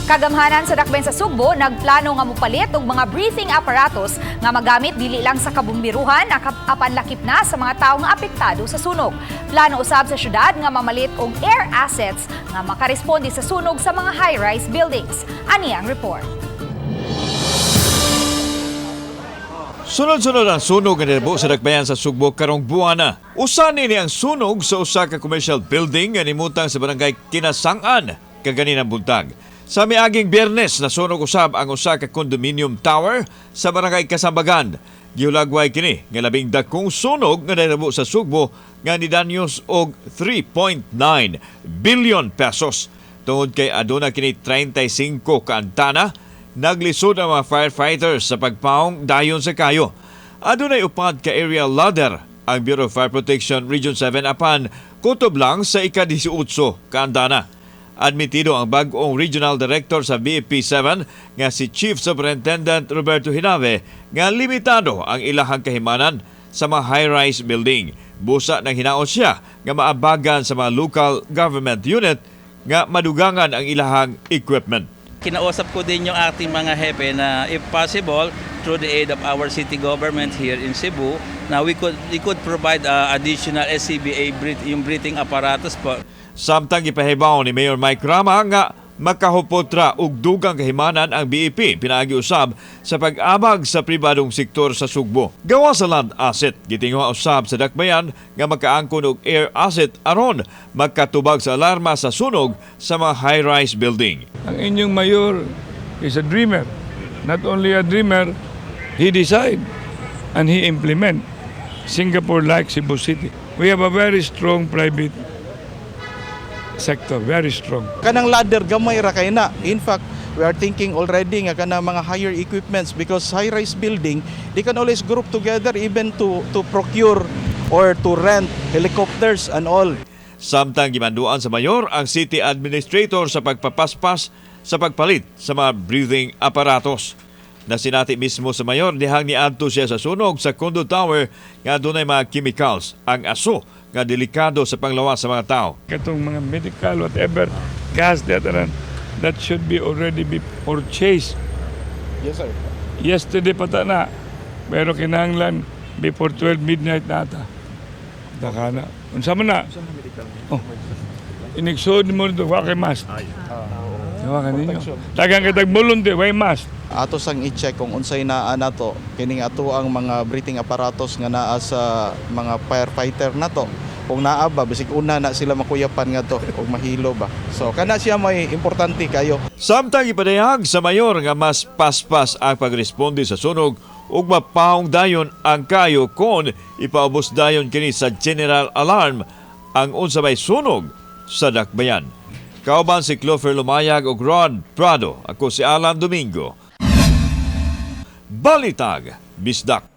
Kagamhanan sa dakbayan sa Sugbo nagplano nga mopalit og mga breathing apparatus nga magamit dili lang sa kabumbiruhan apan lakip na sa mga tawo nga apektado sa sunog. Plano usab sa syudad nga mamalit og air assets nga makaresponde sa sunog sa mga high-rise buildings. Ani ang report. Sunod-sunod ang sunog nga nilabo sa dakbayan sa Sugbo karong buwana. Usa nini ang sunog sa usa ka commercial building nga nimutang sa barangay Kinasangan kaganinang buntag. Sa miaging Biyernes, nasunog usab ang usa ka condominium tower sa barangay Kasambagan. Gihulagway kini nga labing dakong sunog nga nahitabo sa Sugbo nga nidanyos og 3.9 billion pesos. Tungod kay aduna kini 35 ka antana, naglisod ang mga firefighters sa pagpaong dayon sa kayo. Adunay upad ka aerial ladder ang Bureau of Fire Protection Region 7, apan kutob lang sa ika-18 ka antana. Admitido ang bag-ong Regional Director sa BFP 7 nga si Chief Superintendent Roberto Hinave nga limitado ang ilahang kahimanan sa mga high-rise building. Busa nang hinaot siya nga maabagan sa mga local government unit nga madugangan ang ilahang equipment. Kinausap ko din yung ating mga hepe na if possible, through the aid of our city government here in Cebu, na we could provide additional SCBA breath, yung breathing apparatus po. Samtang gipahibaw ni Mayor Mike Rama nga makahupotra og dugang kahimanan ang BFP pinaagi usab sa pag-abag sa pribadong sektor sa Sugbo. Gawa sa land asset, gitinguha usab sa dakbayan nga makaangkon og air asset aron makatubag sa alarma sa sunog sa mga high-rise building. Ang inyong mayor is a dreamer. Not only a dreamer, he decide and he implement Singapore-like Cebu City. We have a very strong private sector, very strong. Kanang ladder, gamay ra kay na. In fact, we are thinking already nga kanang mga higher equipments because high-rise building, they can always group together even to procure or to rent helicopters and all. Samtang gimanduan sa mayor ang city administrator sa pagpapaspas sa pagpalit sa mga breathing apparatus. Nasinati mismo sa mayor dihang niadto siya sa sunog sa condo tower nga adunay mga chemicals ang aso nga delikado sa panglawas sa mga tao. Katong mga medical, whatever, gas, that should be already be purchased. Yes, sir. Yesterday pa ta na, pero kinahanglan before 12 midnight na ata. Daka na. Unsa man na? Oh. Inigsood mo nito, wa kay mask. Wa ka ninyo. Tagang kitag volunteer, way mask. Ato sang i-check kung unsay naa nato kining ato ang mga breathing apparatus nga naa sa mga firefighter nato. Kung naa ba, bisig una na sila makuyapan nga to og mahilo ba. So kana siya may importante kayo. Samtang ipadayag sa mayor nga mas paspas ang pagresponde sa sunog ug mapaong dayon ang kayo kon ipaubos dayon kini sa general alarm ang unsa may sunog sa dakbayan. Kauban si Clover Lumayag ug Rod Prado. Ako si Alan Domingo. Balitag, Bisdak.